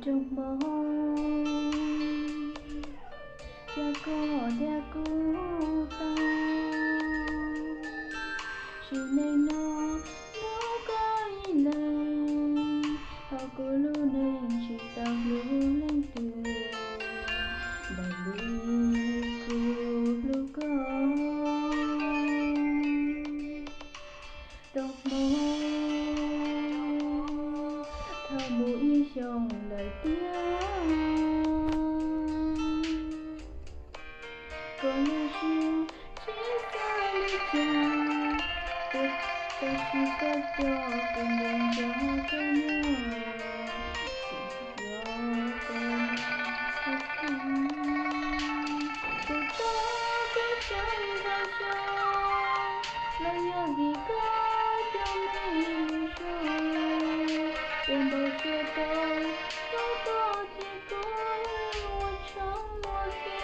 Zoo hmo, cas koj dag kuv tau, sim neej no hlub koj ib leeg, thaum kuv lub neej tsis tau hlub leej twg, npaum li kuv hlub koj. Tau hmo, thaum mus ib xyoos lawm tiag, koj lub siab tsis xav li cas, tab sis koj coj kuv nco nco koj nyob, nco koj nyob. Kuv tau koj xyoo ntau xyoo, los yog vim koj cov me zoo, es npau suav tau koj, koj thiab kuv ua tshoob ua ke.